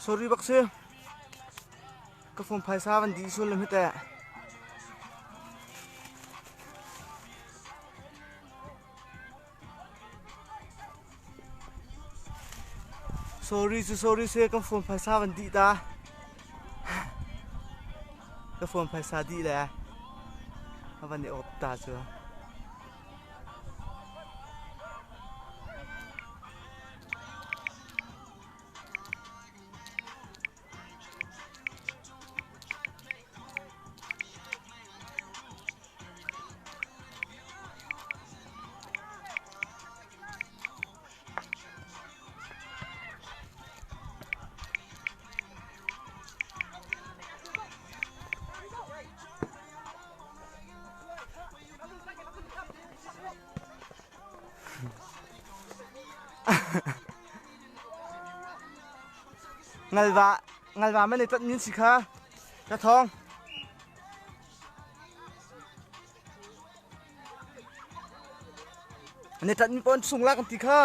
Sorry bak si. Ka phone phaisa van dih sual lam hi teh. Sorry cu sorry si kan phone phaisa van dih ta. Ka phone phaisa dih le a van i op ta cu. Ngalva ngalva man i tlanh min si kha ka thawng. An i tlanh mi pawn sung lak an ti kha.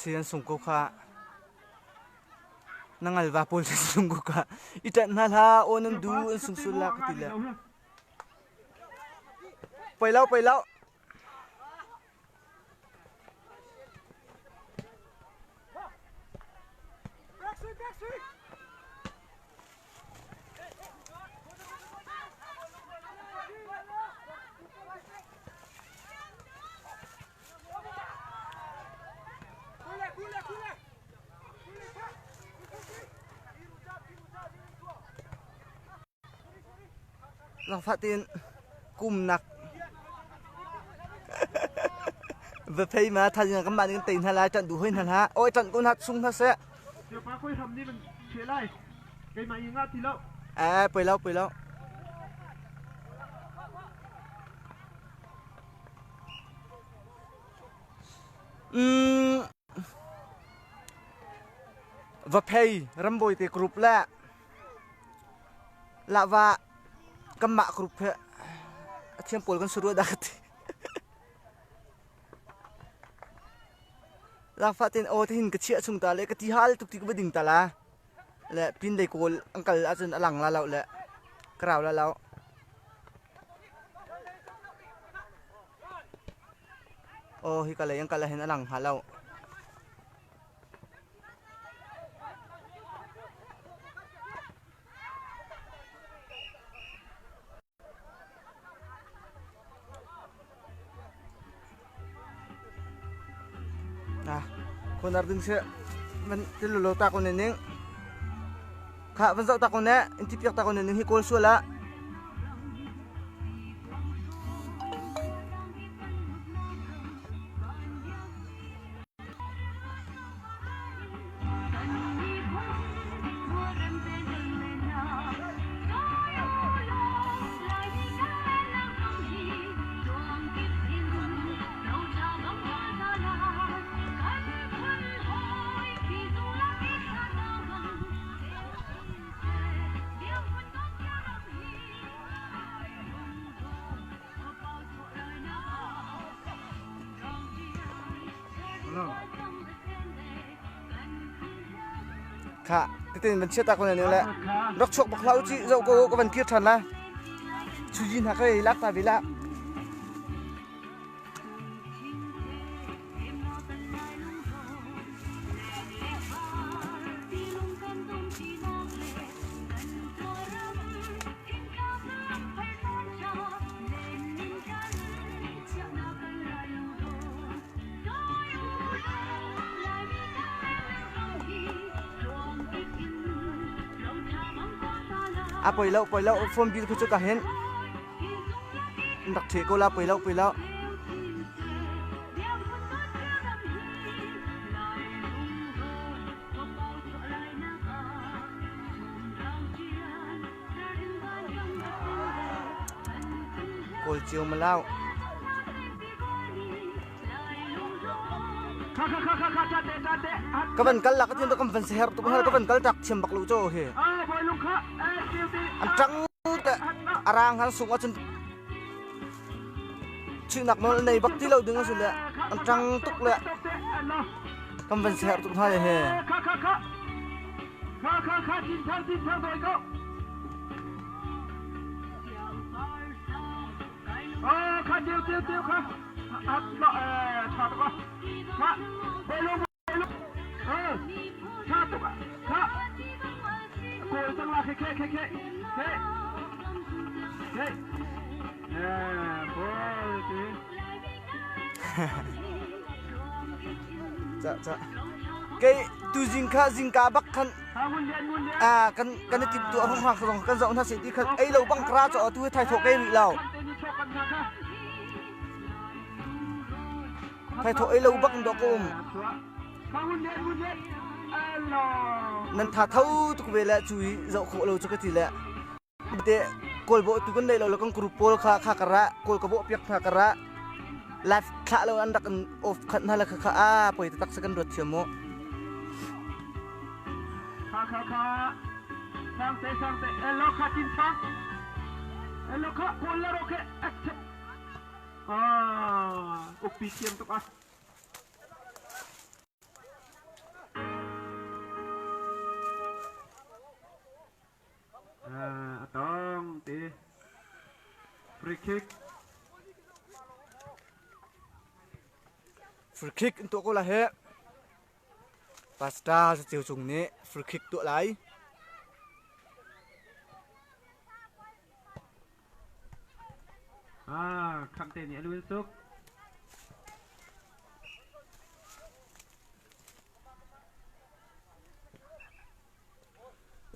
Si an sung ko kha. Na ngalva pawl si sung ko kha. I ṭanh hna hlah, aw nan du an sung sul la ka ti le. Poi lo, poi lo. Zaangfah tein kumnak va phei ma thaizing ah kanmah nih kan tei hna lai ṭanh duh hoi hna hlah. Awi ṭanh ko hna sung hna seh. Siapa koi hram nih man che lai. Keimah i ngah ti lo. Eh poi lo poi lo. Mm, va phei rambawi te group le Lahva kanmah group he a thiam pawl kan si rua dah ka ti. Lakfa ten aw te hin ka chiah chung ta le ka ti hal tuk ti ka va ding ta la. Le pin lei kawl an kal ahcun a lang la lo le ka rau la lo. Aw hi ka lei an kal ahhin a lang hnga lo. Khuanar ding si van til lo ta ko ne ning kha van zoh ta ko ne in ti piak ta ko ne ning hi kawl sual ah Kha titin van chiat ta ko ne le rak chuak bak hlah u ci zoh ko ka van kir than la chuji hna ka lak ta ve la A poi lo poi lo phone bill khu cu ka hen rak the ko la poi lo poi lo Kawl cio ma lau. Ka van kal la ka tin kan van seher tu ka van kal tak thiam bak lo cho hi. An tang te arang han sung acun chunak nawl nei bak ti lo ding asu le an tang tuk le kan van seher tuk hna le he. Kha kha kha tin thang tin thang doi ko. Kha deu deu deu kha tha tuk kha bolo bolo tha tuk kha kawl cang la khe khe khe khe khe khe bol ti Ca ca kei tu zing kha zingka bak khan a kan kan i timh tu a hung hang zong kan zoh hna se ti khan ei lo bang kra cho tu thai thok ei rih lo thai thok ei lo bak do ko um nan tha tho tuk ve le cui zoh khawh lo chu ka ti le te kawl bo tu kan nei lo kan group pawl kha kha kara kawl ka bo piak kha kara live thla lo an rak off khat na la kha kha a poi tak se kan ruat thiam mu Kha kha kha sang te sang te elo kha tin sang elo kha kawl la ro khe ah ukpi thiam tuk a A tong ti. Free kick. Free kick in tuah ko la he. Pasta ceu cung nih free kick tuah lai. Ah, kham te nih a lu in suk.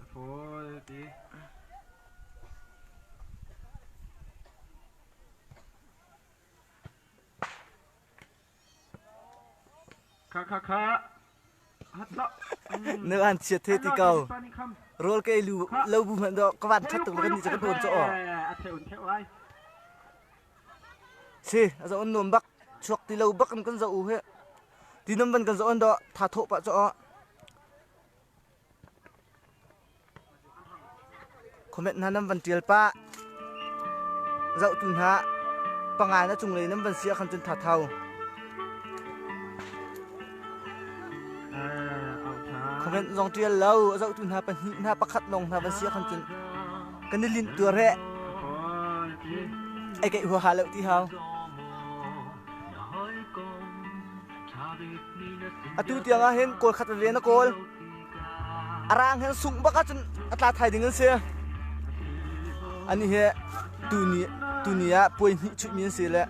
A fawl ti. Kha kha kha. Hat lo. Na an chiat the ti ko. Rawl ka ei lu lo bu hmanh do ka van that tuk kan ni ka tuan cho. A theu theu ai. Si, a zo on nuam bak chuak ti lo bak kan zo u he. Ti nam van kan zo on do tha tho pa cho. Comment hna nan van ṭial pah. Zohtu hna panga na cunglei nan van si ahkhan cun thatho. Comment zong ṭial lo. A zohtu hna pahnih hna pakhat lawng hna van si ahkhan cun kan i linh tuar he. Ai keih huaha lo ti hau. Atu tiang ah hin kawl khat veve na kawl. A rang hin sungh bak ahcun a tla thai ding an si. Ani hi tuni tuni ah puai hnih chuihmi an si le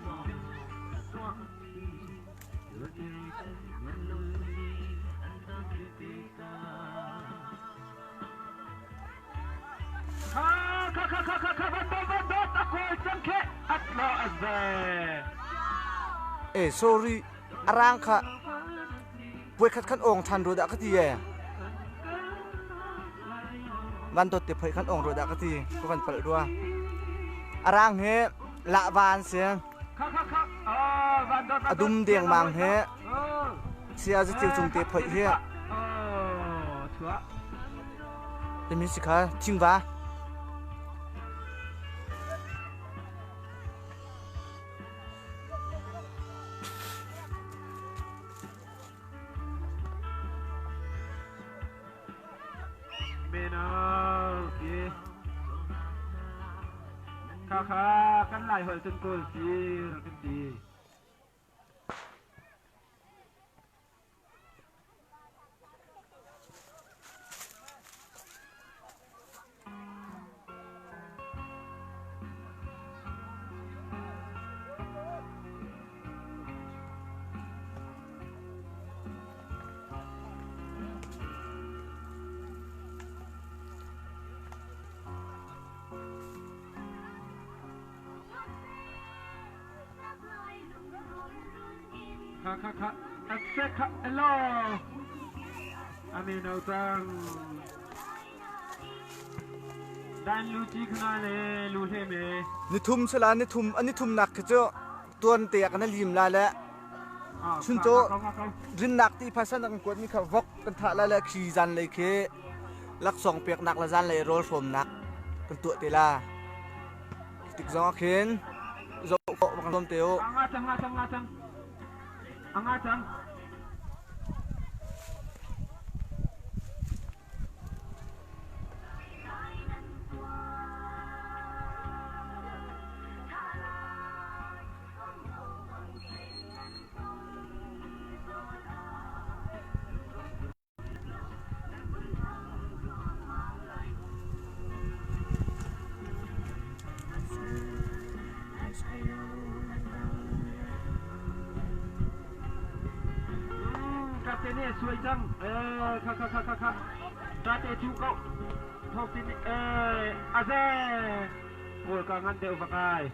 Eh sorry a rang kha puai khat khan ong ṭhan rua dah ka ti ee. Van dawt te phoi khan ong rua dah ka ti ka van palh rua. A rang he lahva an si. A dum dengmang he sia zatiu cung te phoi hi. Timi si kha thingva. Meno ti kha kha kan lai holh cun kawl si rak kan ti. Kha kha kha a kha hello Amen au cang. Dan lu ci khna le lu hle me. Nithum sala nithum ani thumnak khi cu tuan te ah kan lim la le chun cu rinnak ti phaisa kan kuat mi kha vok kan thah la le khi zan lei khi laksawng peknak le zan lei rawl hrawmnak kan tuah te la. Tik zong ah khin zoh khawh kan zuam te u. Anga cang nga cang nga cang. Anga cang. Kate nih suai cang. Kha kha kha kha kha. Kate cu ko. Thawk tin aze. Kawl ka ngan deuh vakai.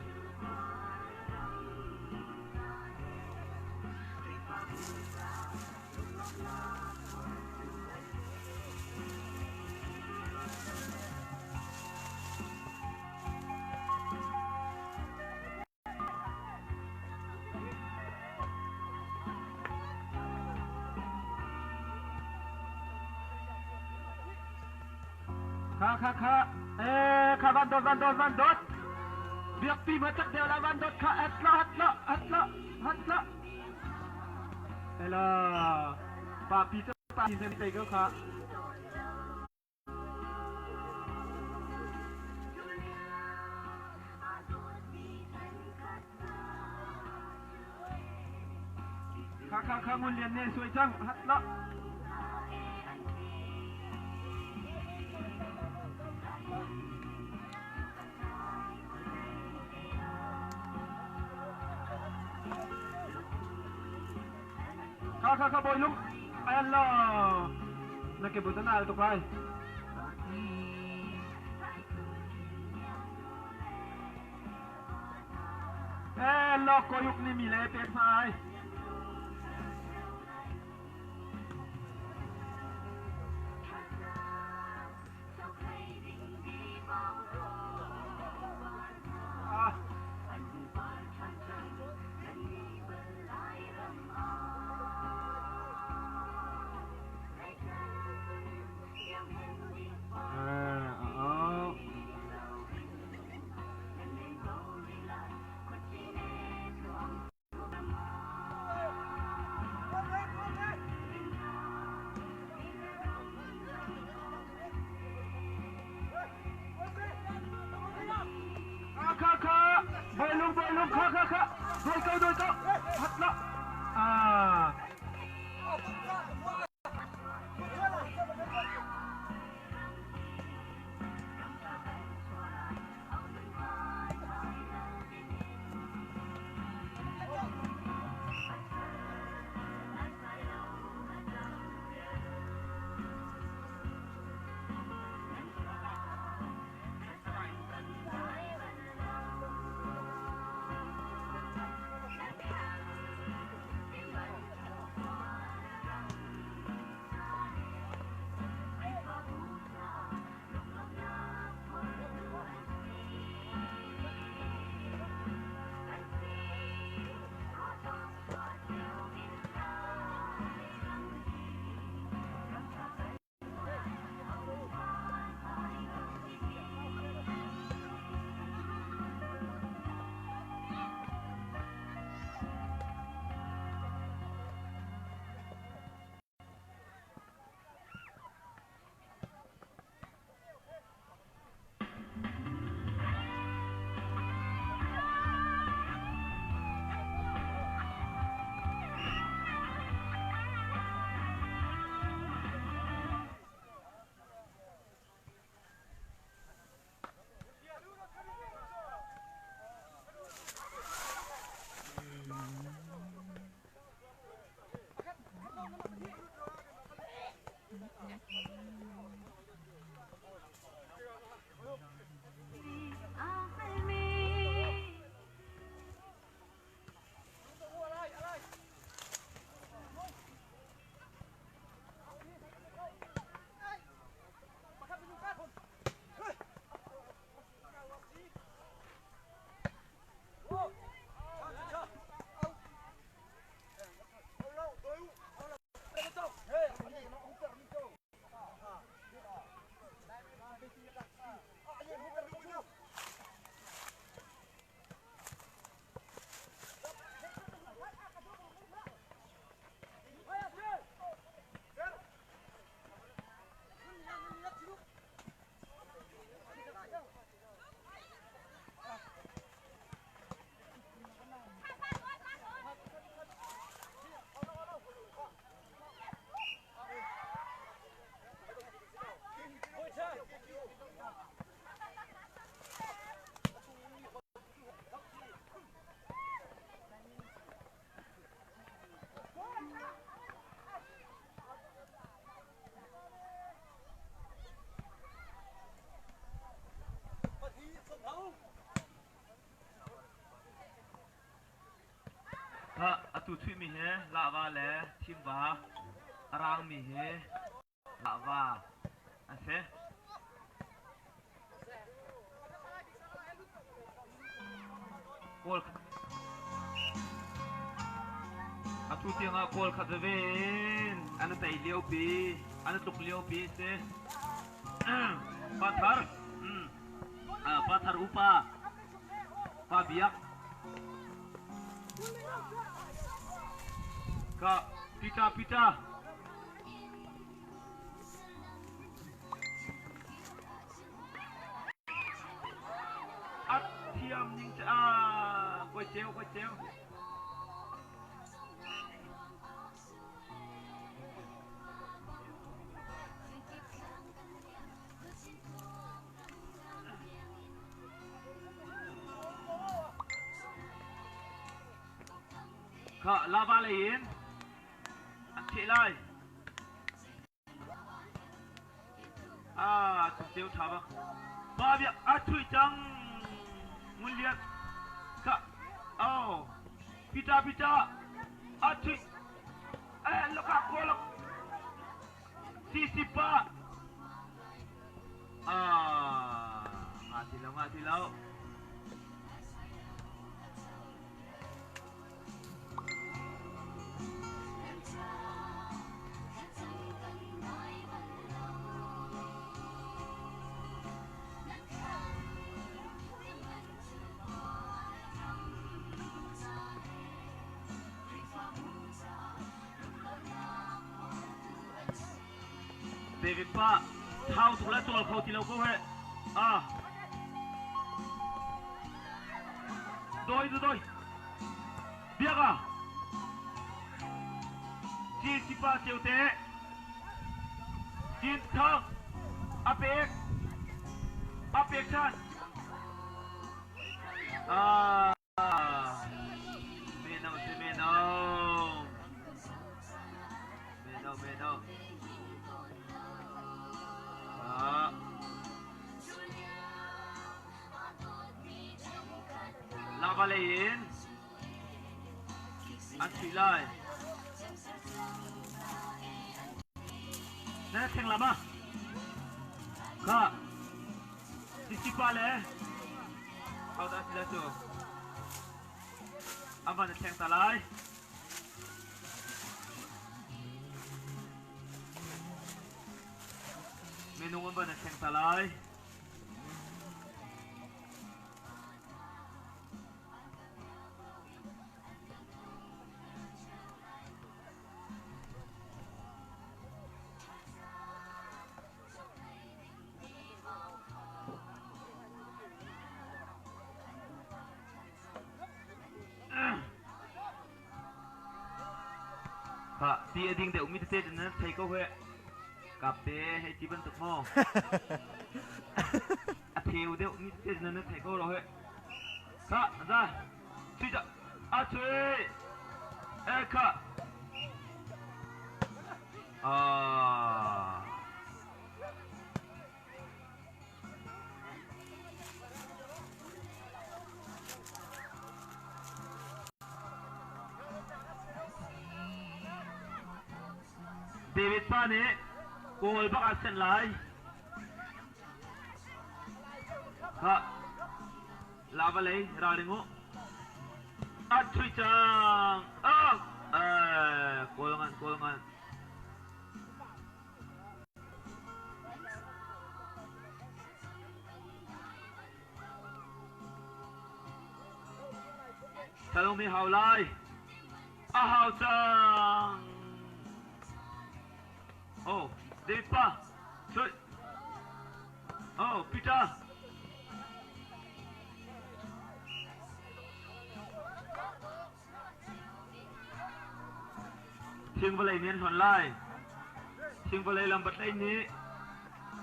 Kha kha kha eh kha van dot van dot van dot biak pi ma chak deuh la van dot kha hat la hat la hat la hat la Ela pa pi cu pa pi sen te ko kha. Kha kha kha ngun lian ne suai cang hat la. Kha kha kha bawi lung ayan lo na ke butan al tuk lai. Eh lo koyuk ni mi le pe hmai. Kha kha bawi lung bawi lung kha kha kha dawi ko dawi ko hat la ah. Atu chuihmi hi lahva le thimva a raangmi hi lahva an si. Kawl Atu tiangah kawl khat veve in an i tei liopi, an i tluk liopi a si. Pa Thar, Pa Thar upa, Pa Biak. Ka Peter Peter. A thiam ning cu ah kawi ceu kawi ceu. Kha lava lei in an theh lai. Ah, ceu ṭha bak. Pa biak a thui cang. Ngun lian. Kha. Oh. Pita pita. A thui. Eh, laka kolak. Sisi pa. Ah, nga ti lo, nga ti lo. David pa thau tuk le cawl kho ti lo ko he. Ah. Doi du doi. Biak ah. Cin sipa ceu te. Cin thang. A pek. A pek than. Ah. Meno si meno. Meno meno. Ah. Lava lei in an chuih lai. Na thleng lam ah. Kha. Sisipa le hodah si lai cu? A van a thleng ta lai. Minung an van a thleng ta lai. Kha ti a ding deuh mi tete cu nan thei ko heh. Kap te hei ti bantuk maw? A theu deuh mi tete cu nan thei ko lo heh. Kha za chui ca a chui e kha Ah. David pa nih kawl bak ah senh lai. Khah. Lava lei ralring u. A thui cang. Ah! Eh, kawl ngan, kawl ngan. Salom hi hau lai. A hau cang. Oh, David pa. Chui. Oh, Peter. Thing vawlei nih an hlonh lai. Thing vawlei lam batlei nih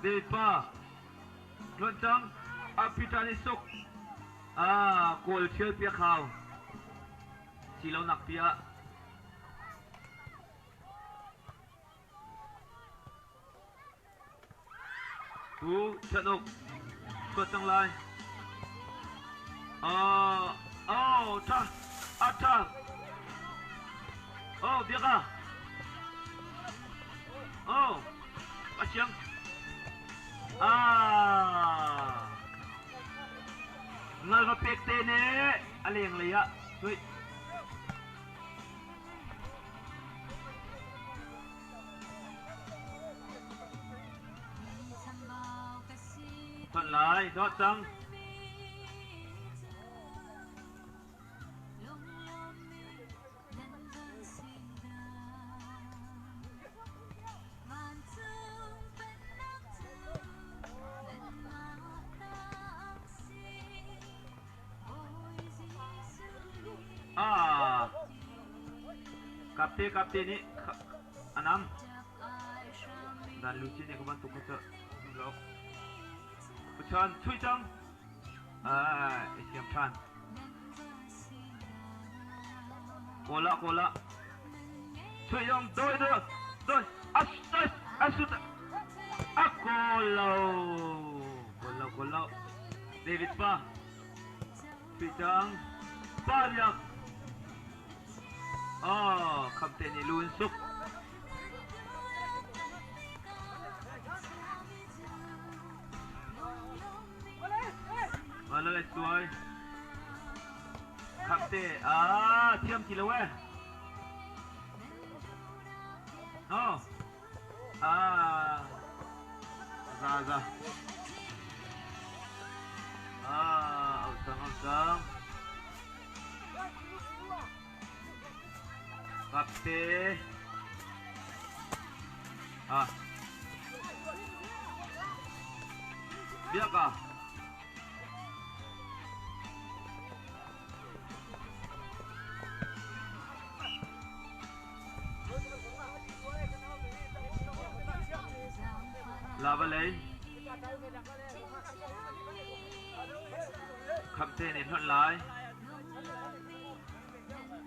David pa hlonh cang. Ah Peter nih suk. Ah kawl thial piak hau. Si lo nak piah. Pu Chan Uk, suat cang lai. Oh, oh, tha, a tha. Oh, biaka. Oh, pasiang. Ah. Ngal va pek te ne a leng lei ah sui. Ton lai, dawt cang. Ah. Kapte kapte nih anam. Dan luci nih kaban tuk ka lo. Puchan chui cang. Ah, siam than. Kola kola. Chui dong doi doi doi. As as asut. A kolo. Kolo kolo. David pa. Chui cang. Pa biak. Oh, khamte nih lu in suk. Malai suai. Khakte ah thiam ti lo eh. No. Ah. Za za. Ah, au sang au sang. Kapte. Ah. Biak ah. Lava lei. Khamte nih hlonh lai.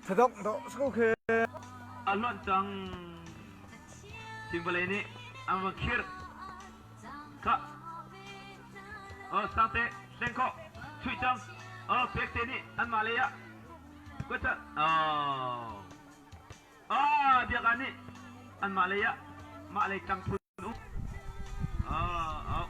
Thadok do sku khe. A hlonh cang. Thing vawlei nih an va khirh. Kha. Oh, sangte, hleng khawh. Chuih cang. Oh, pekte nih anmah lei ah. Kuat Oh. Ah, biaka nih anmah lei ah mah lei ṭang phun um. Oh, oh.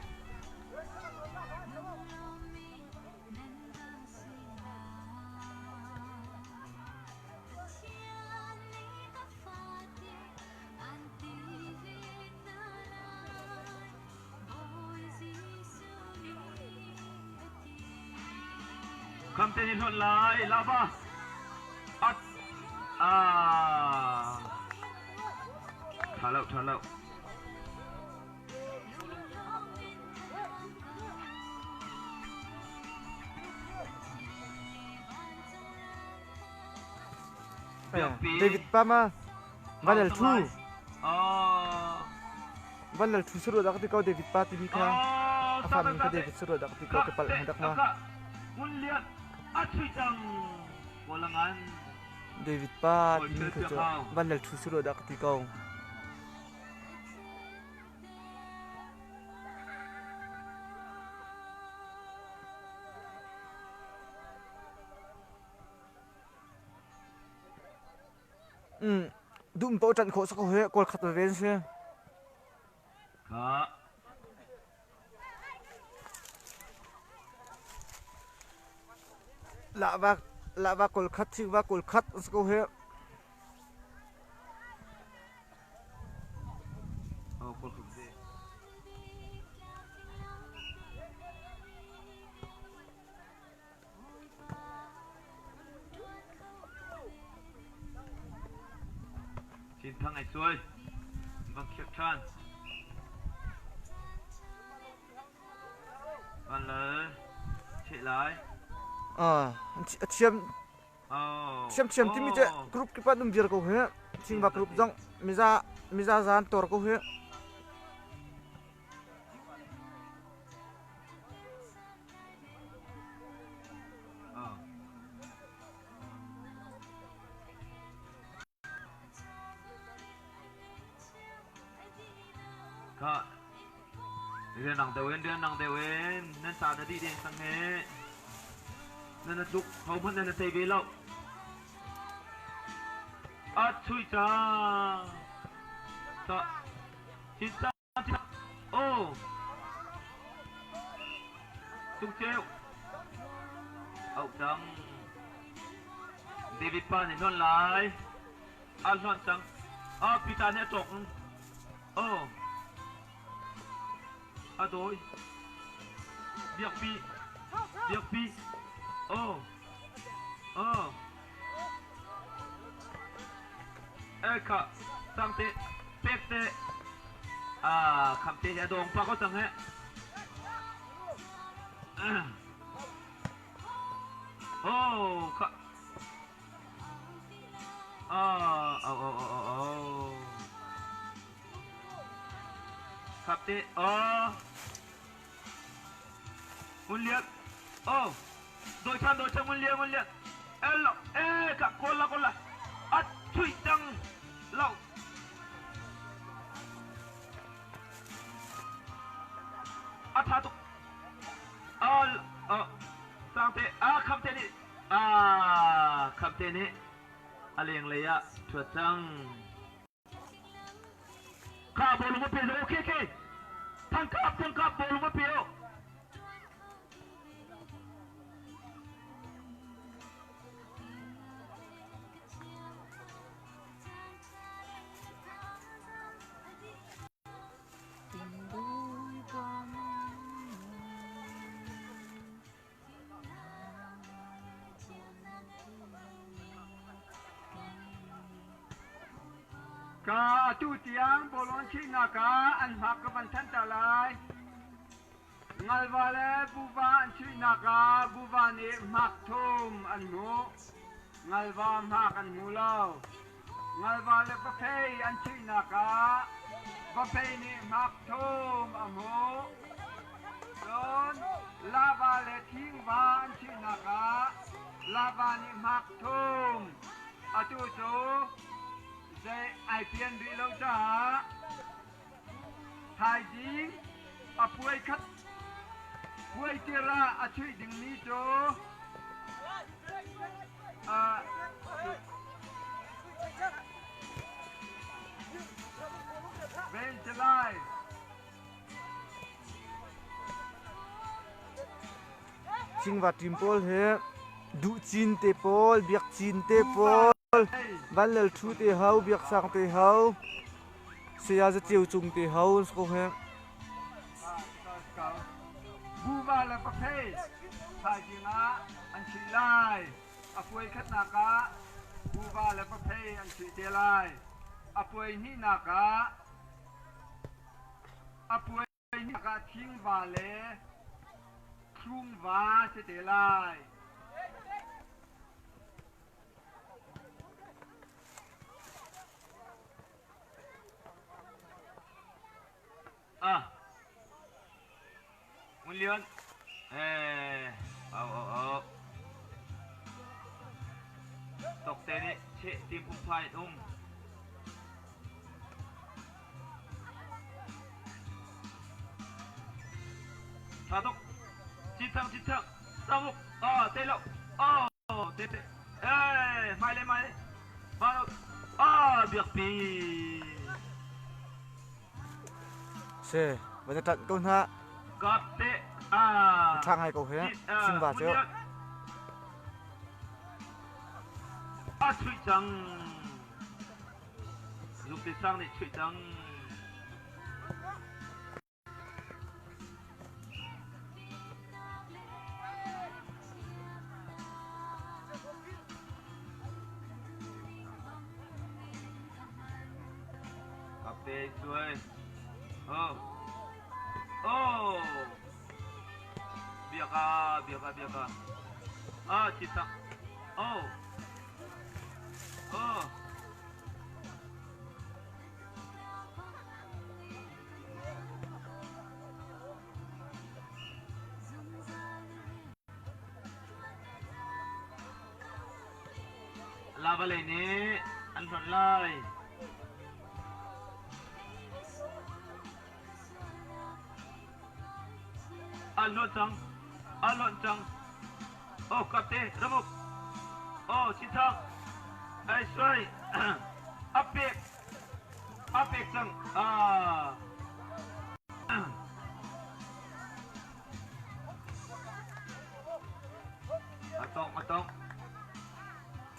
Khamte ni hlawt lai lava at ah tha lo tha lo. David Pama van lal thu van lal thu suru dak ti ko David pa timi kha a fa min kha David suru dak ti ko ka pal dak ma David pa timi kha cu van lal thu suru dak ti ko. Dum paoh ṭanh khawh si ko hi kawl khat veve an si. Lahva lahva kawl khat thingva kawl khat an si ko hi. Kawl khat ve. Cinthang ai suai. Bang khiak ṭhan. Van lal cheh lai. Ah, a thiam thiam thiam timi cu group kip ah um viar ko hi. Thingva group zong miza miza zan tor ko hi. Kha rianrang deuh in rianrang deuh in nan ca na dih deng cang he nan na tluk ho hmanh nan na tei ve lo. A chui cang. Ta. Cita. Oh. Tung ceu. Au cang. David pa nih hlonh lai. A hlonh cang. Ah, Peter nih a cawk. Oh. A dawi. Biakpi. Biakpi. Oh. Oh. Eh kha sang te pek te ah kham te hi a dawng pa ko cang he. Oh kha Oh, oh, oh, oh, oh. Khap te oh. Ngun Lian. Oh. Doi chan doi chan Ngun Lian Ngun Lian. El eh ka kola kola. At chui tang lo. A tha tuk. Al sang te a kham te nih a kham te nih a lenglei ah ṭhuat cang. Kha bawlung a pe zo okay okay. Thangkap thangkap bawlung a pe o. Ka atu tiang bawlung thihnak ah an hmak ka van thanh ta lai. Ngalva le buva an chuihnak ah buva nih hmak thum an hmuh. Ngalva hmak an hmu lo. Ngalva le vaphei an chuihnak ah vaphei nih hmak thum a hmuh. Cun lava le thingva an chuihnak ah lava nih hmak thum. Atu cu zei ai pian rih lo caah thaizing a puai khat puai tir ah a chuih dingmi cu Ven si lai. Thingva ṭim pawl hi duh cin te pawl, biak cin te pawl, vanlal ṭhu te ho, biak sang te ho, saya za ceu cung te ho an si ko hi. Buva le paphei thaizing ah an chuih lai. A puai khatnak ah buva le paphei an chuih te lai. A puai hnihnak ah a puai hnihnak ah thingva le thlungva si te lai. Ah. Ngun Lian. Eh, au au au. Tok te nih cheh tim um phai um. Tha tuk. Cin thang cin thang. Samuk. Ah, te lo. Oh, te te. Eh, mai le mai. Ba lo. Ah, biak pi. Si, va na ṭanh ko hna. Kap te. Ah. Ṭha ngai ko he. Singva cu. A chuih cang. Zukte sang nih chuih cang. Kapte suai. Oh. Oh. Biaka, biaka, biaka. Ah, cita. Oh. Oh. Lava lei nih an hlonh lai. An hlonh cang. An hlonh cang. Oh, kapte, ramuk. Oh, cithak. Ai suai. A pek a pek cang. Ah. A tong a tong.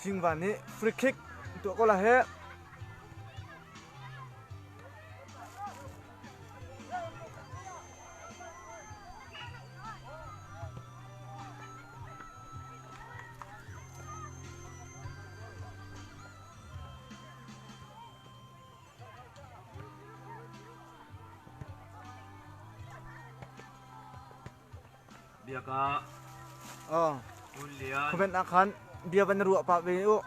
Thingva nih free kick tuah ko la he. Biaka. Oh. Comment ah khan bia van ruah pah ve u.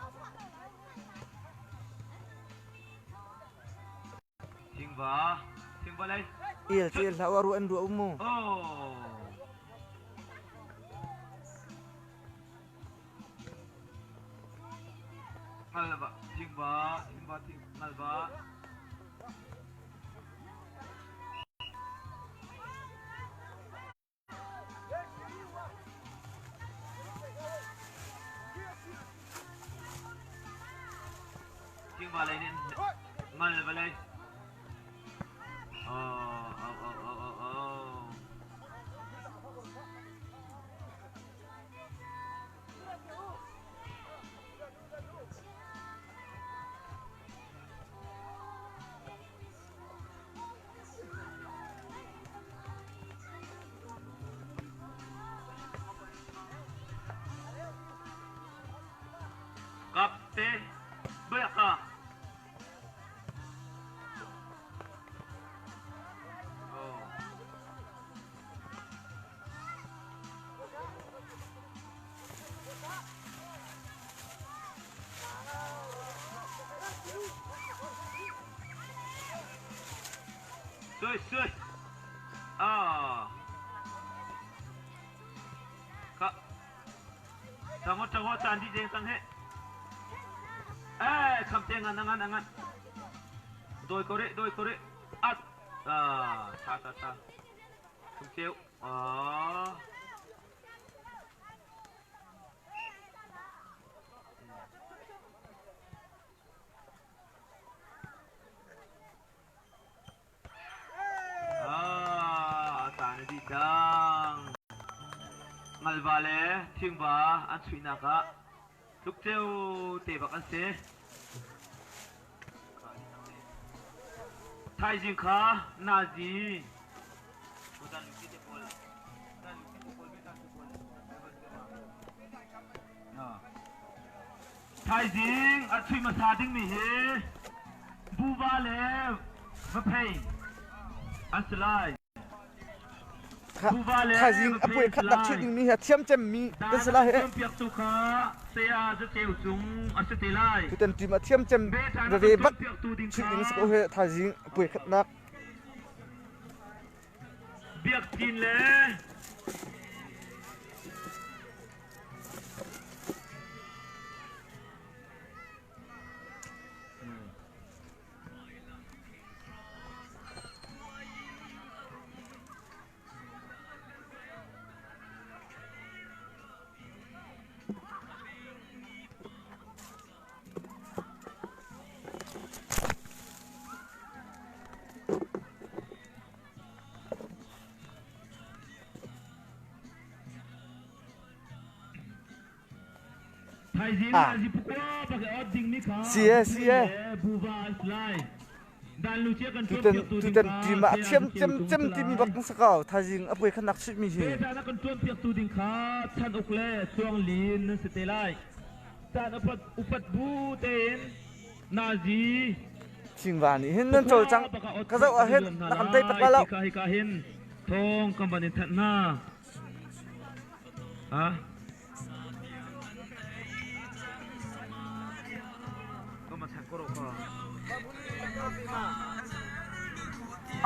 Thingva. Thingva lei. Il ci hlah ru an ruah mu. Oh. Ngalva, thingva, thingva, thing, ngalva. Thingva lei nih ngalva lei. Oh, oh, oh, oh, oh, oh. Kapte Beka. Oh. Sui sui. Ah. Ka. Chango chango chan di jeng sang he. Eh, kham te ngan ngan ngan. Doi ko re doi ko re. At. Ah, cha cha cha. Tung Ah. Ah, caan a dih cang. Ngalva le thingva an chuihnak ah tlukceo te bak an si. Thaizing kha nazi Thaizing a chuih hmasa dingmi hi buva le vaphei an si lai. Buva le Thaizing a vaphei puai an si khat nak lai. chuih dingmi hi a thiam cemmi kan si lai. Dan piaktu kha saya zaceu cung a si te lai. Tutan team a thiam cem Beta na veve kan bak cawnpiaktu ding chuih ding kha si ko he thaizing a puai khat nak. Biakinn le Ah. Si e si e. Tutan tutan team ah a thiam cem cem timi bak na sakau thaizing a puai khan nak chuih mi hi. Pehzan a kan tuanpiaktu ding kha chan uk le cuang lin nan si te lai. Caan upat upat bu tein nazi Thingva nih hin nan cawlcang ka zoh ah hin na kan tei pat la lo. Hika hika hin thawng kan van in thanh hna. Ha?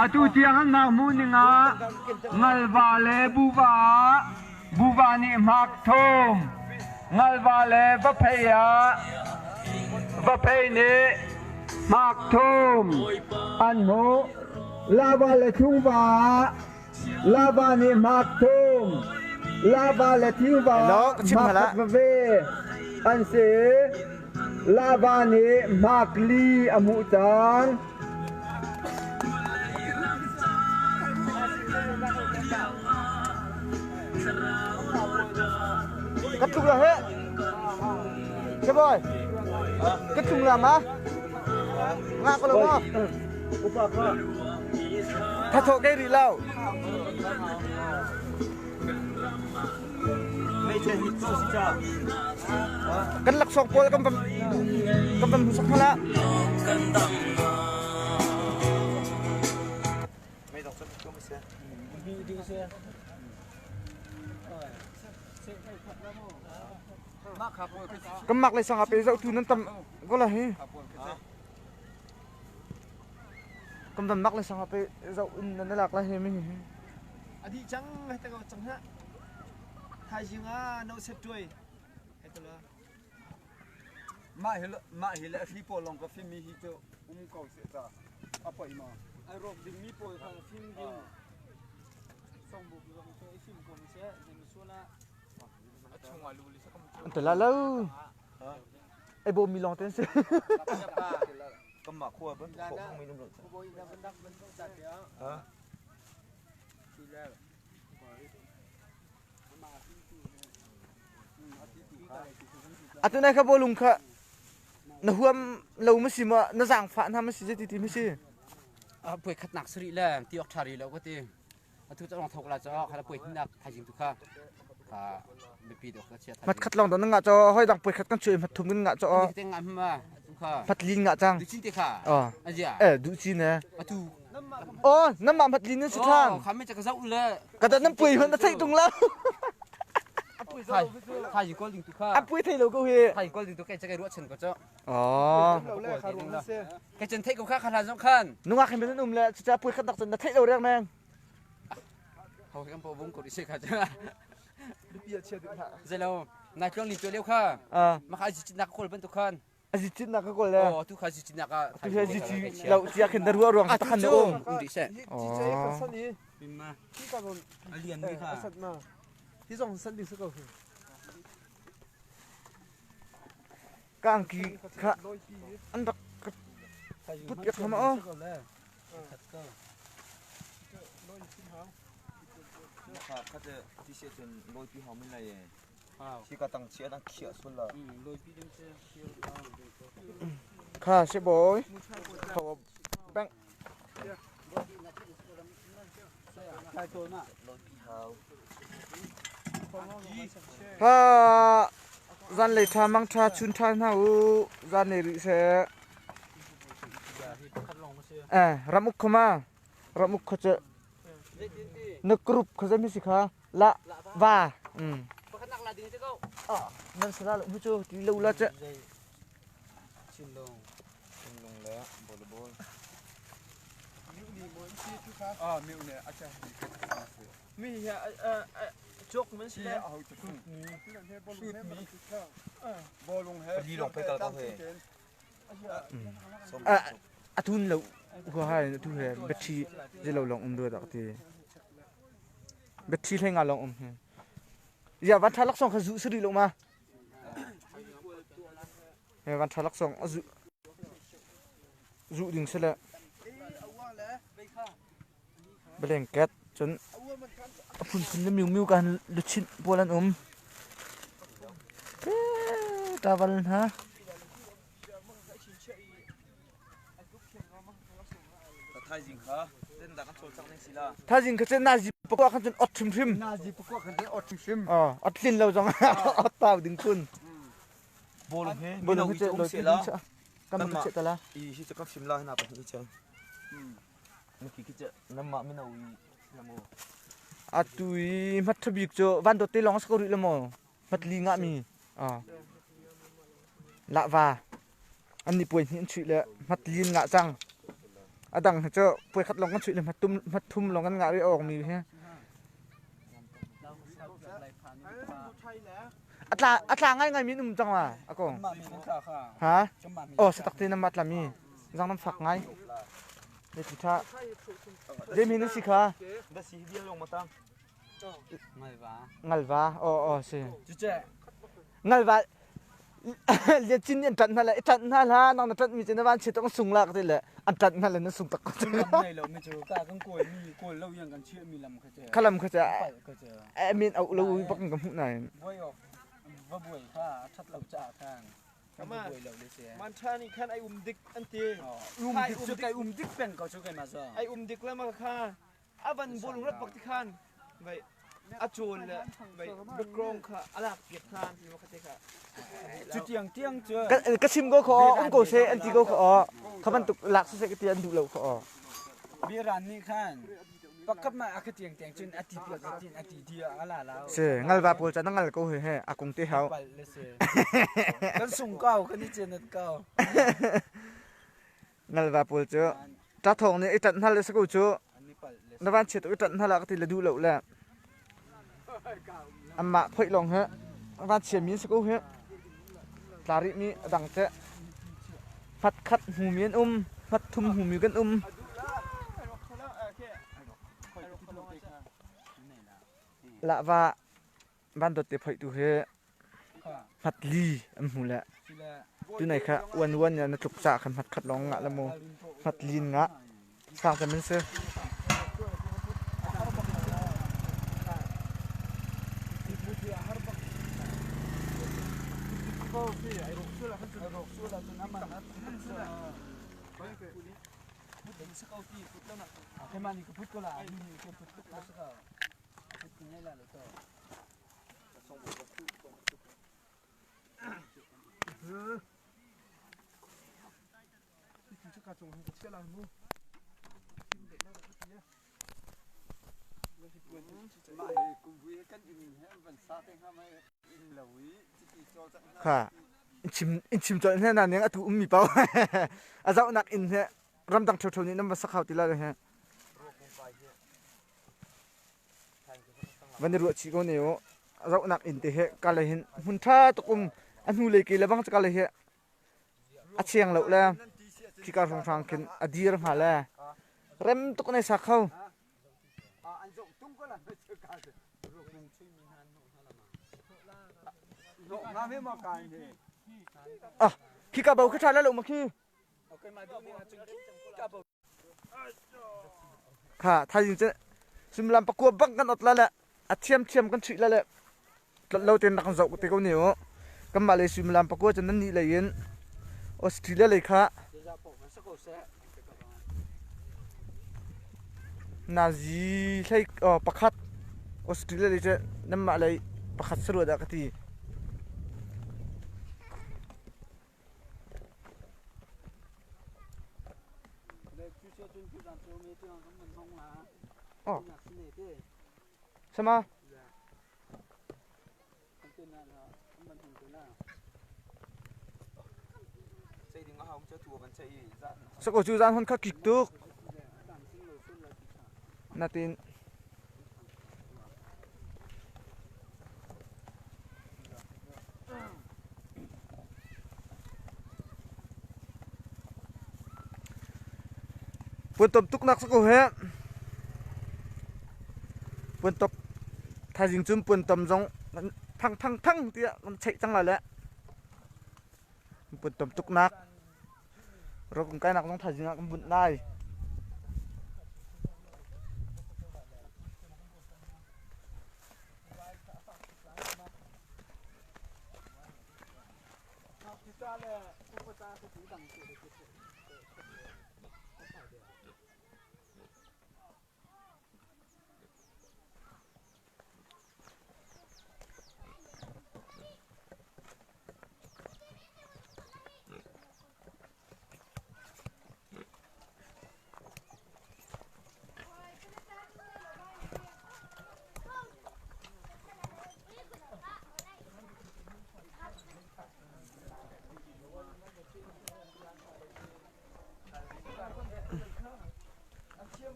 Atu tiang an ngakmu ning ah ngalva le buva buva nih hmak thum ngalva le vaphei ah vaphei nih hmak thum an hmuh lava le thlungva lava nih hmak thum lava le thingva Hello, ka chim hmak hala. khat veve an si. Lava nih hmak li a hmuh cang. Ka tlung la he. Cheboy. Ka tlung la ma. Nga ko lo ma. Upa kha. Thatho ke ri lo. Kan laksawng pawl kan van kan van hmusak hna la. Kan mak le sang ah pe zoh tu nan tam ko la hi. Kan van mak le sang ah pe zoh in nan lak la hi mi hi. Adi cang hei te ko cang ha. Thaizing ah no set tuai. Hei te la. Mah hi mah hi le a hri pawl lawng ka fim mi hi cu um ko seh ca a poi ma. Ai rawk ding mi pawl kha fim ding. Songbuk zong cu i fim ko mi seh zei mi sual ah. An te la lo. Ai bawm mi lawng te an si. Kanmah khua ban khawh hmang mi num lo. Ha? Atu nai kha bawlung kha na huam lo ma si ma na zaangfah hna ma si ti ti ma si. Puai khatnak sari le ti ok ṭha ri lo ka ti. Atu cu rong thok la cho kha puai hinak thaizing tu kha kha mipi dok ka chia. Mat khat long don nga cho hoi dang puai khat kan chui mat thum kan nga cho. Te nga ma tu kha. Mat lin nga chang. Du chin te kha. Azia. Eh du chin ne. Atu. Oh nam ma mat lin si than. Kha me cha ka zau le. Ka da nam puai hon na thei tung la. Thai kol ding tu kha. A puai thei lo ko hi. Thai kol ding tu kai cha kai ruah chen ko cho. Oh. Kai chen thei ko kha kha hlan zong khan. Nungak hin ben um le cha puai khat dak cun na theih lo reng neng. Ho kan po vung ko ri se kha cha. Zelo nai tlong ni tu leo kha. Ma kha ji chin nak kol ban tu khan. Azi chin nak ka kol le. Oh tu kha ji chin nak ka. Tu kha ji chi lo tia khin da ruwa ruang ta khan um. Um ri se. Chi che kan san i. Ma. Hi ka zon. Alian mi kha. Asat ma. Hi zong san ding sa ko. Ka angki kha an rak put piak hna ma aw. Kha si bawi. Bank. Ha zanlei ṭha mang ṭha chun ṭha hna u zanlei rih seh. Eh ramuk kho ma ramuk kho cu na group kho zei si kha la va um nan sala lo mu cu ti lo la cu Chinlung Chinlung le volleyball. Ah, mi ne acha. Mi hi chok man si le. Shoot mi. Bolung he. Pali long phai kal ko he. Atun lo hua hai tu he battery zelo long um do dak ti. Battery hlei nga long um he. Ya van tha lak song kha zu sari lo ma. He van tha lak song a zu zu ding sile blanket cun a phunphun le miu miu kan luchin pawl an um. Travel hna. Thaizing kha ten da kan cawlcangh ning si la. Thaizing kha cun nazi pakua khan cun ot hrimhrim. Nazi pakua khan cun ot hrimhrim. Oh, ot tlin lo zong ot tau ding kun. Bolung he Bolung he mino lo um se la. Kan ma che tala. I hi chu kan fim la hna pa hi che. Na ki ki che namma mino i namo. Atu i mat thabik chu van dot te long sa ko ri lo mo. Mat li nga mi. Ah. La va. An nih puai hnih an chuih le hmatlin ngah cang. A dang hi cu puai khat lawng kan chuih le hmatum hmathum lawng kan ngah rih awk mi hi. A tla a tla ngai ngai mi um cang ma a kong. Ha? Oh satak te nam tla mi. Zang nam fak ngai. Ne ti tha. Zei mi na si kha? Da si hi bial long ma tang. Ngalva. Oh oh si. Ngalva. Lian Cin nih an ṭanh hna le i ṭanh hna hlah nang na ṭanhmi cu na van chiat an sung la ka ti le an ṭanh hna le na sung tak ko. Lam nei lo mi cu ka kan kawl mi kawl lo yang kan chiah mi lam kha cu. Kha lam kha cu a min auh lo bak in ka hmuh nain. Buai ok va buai kha a ṭhat lo caah khan kan va buai lo le si. Man ṭha nih khan ai um dik an ti. Um dik cu kai um dik peng ko cu keimah cu. Ai um dik le ma kha a van bawlung rat bak ti khan vai a cawl le vai background kha a lak piak khan ti ma kha te kha. Cu tiang tiang cu. Ka sim ko kho um ko se an ti ko kho kha bantuk lak siseh ka ti an duh lo kho. Biran nih khan pakhat ma a ka tiang tiang cun a ti piak a tin a ti dia a la la. Se ngal va pawl ca na ngal ko he he a kung te hau. Pal le se. Kan sung kau kan i cenat kau. Ngal va pawl cu ta thawng nih i ṭanh hna le si ko cu na van chiat i ṭanh hna la ka ti le duh lo le anmah phoih lawng hi van chia mi si ko hi tla rih mi a dang teh hmat khat hmu mi an um hmat thum hmu mi kan um. Lahva van dawt te phoih tu hi hmat li an hmu le tunai kha uan uan na tluk ca khan hmat khat lawng ngah le mu hmat lin ngah sang cem in si. Kha in chim colh hna na ning atu ummi pau a zohnak inn he ramdang ṭhotho nih nan va sak hau ti la he. Van i ruah chih ko ne u. Rohnak inn te he ka le hin hmun ṭha tuk um a hnu lei ke le bang ka le hi a chiang lo le khika hrawnghrang khin a dir hnga le rem tuk nei sak kho. Ah, khika bo khi ṭha la lo ma khi? Kha thaizing cu suimilam pakua bak kan ot la le a thiamthiam kan chuih la le tlolh lo tein rak kan zoh te ko ne u. Kanmah lei suimilam pakua cu nan nih lei in Australia lei kha nazi hlei pakhat Australia lei cu nanmah lei pakhat sarua dah ka ti. Oh. Sama. Sako cu zan hon kha kik tuk. Natin Puantom tuknak si ko heh. Puantop thaizing cun puantom zong phang phang phang tiah kan cheih cang lai le. Puantom tuknak rawkung kainak zong thaizing ah kan bunh lai.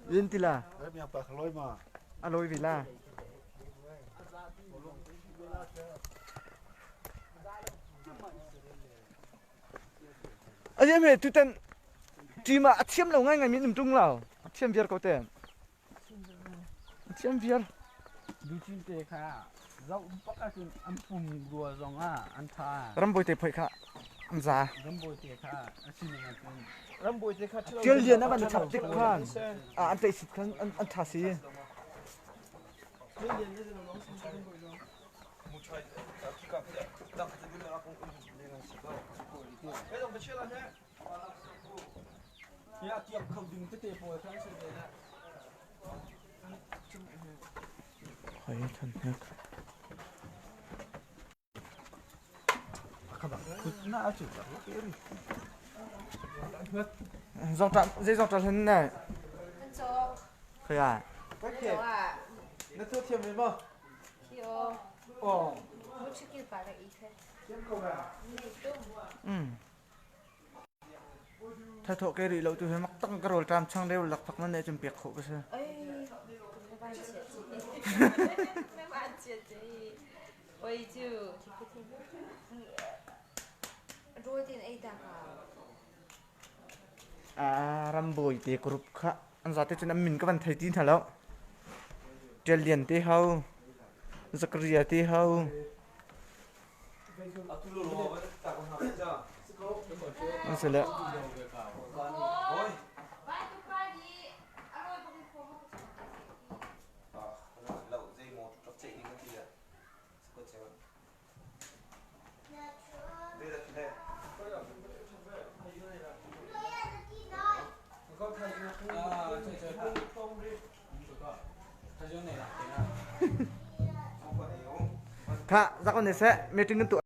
Yin ti la. A lawi ve la. Aye me tutan team ah a thiam lo ngai ngai mi um tung lo. A thiam viar ko te. A thiam viar. Luchin te kha zoh bak ahcun an pum rua zong ah an tha. Rambawi te phoi kha an za. Rambawi te kha a sining ahcun. Rambawi te kha Tial lian a van chap tik khan an tlaih sit khan an tha si. Zei zong ṭah hlen ne? Khoi ah? Na tuah thiam ve maw? Oh. Thathawh ke rih lo tu hi mak tang ka rawl ṭam chang reu lakphak nan ne cun pek khawh ka si. Rambawi te group kha an zate cun an min ka van thei ti hna lo. Ṭial Lian te ho, Zakaria te ho. An si le. Kha, zak on ne seh, meeting kan tuah.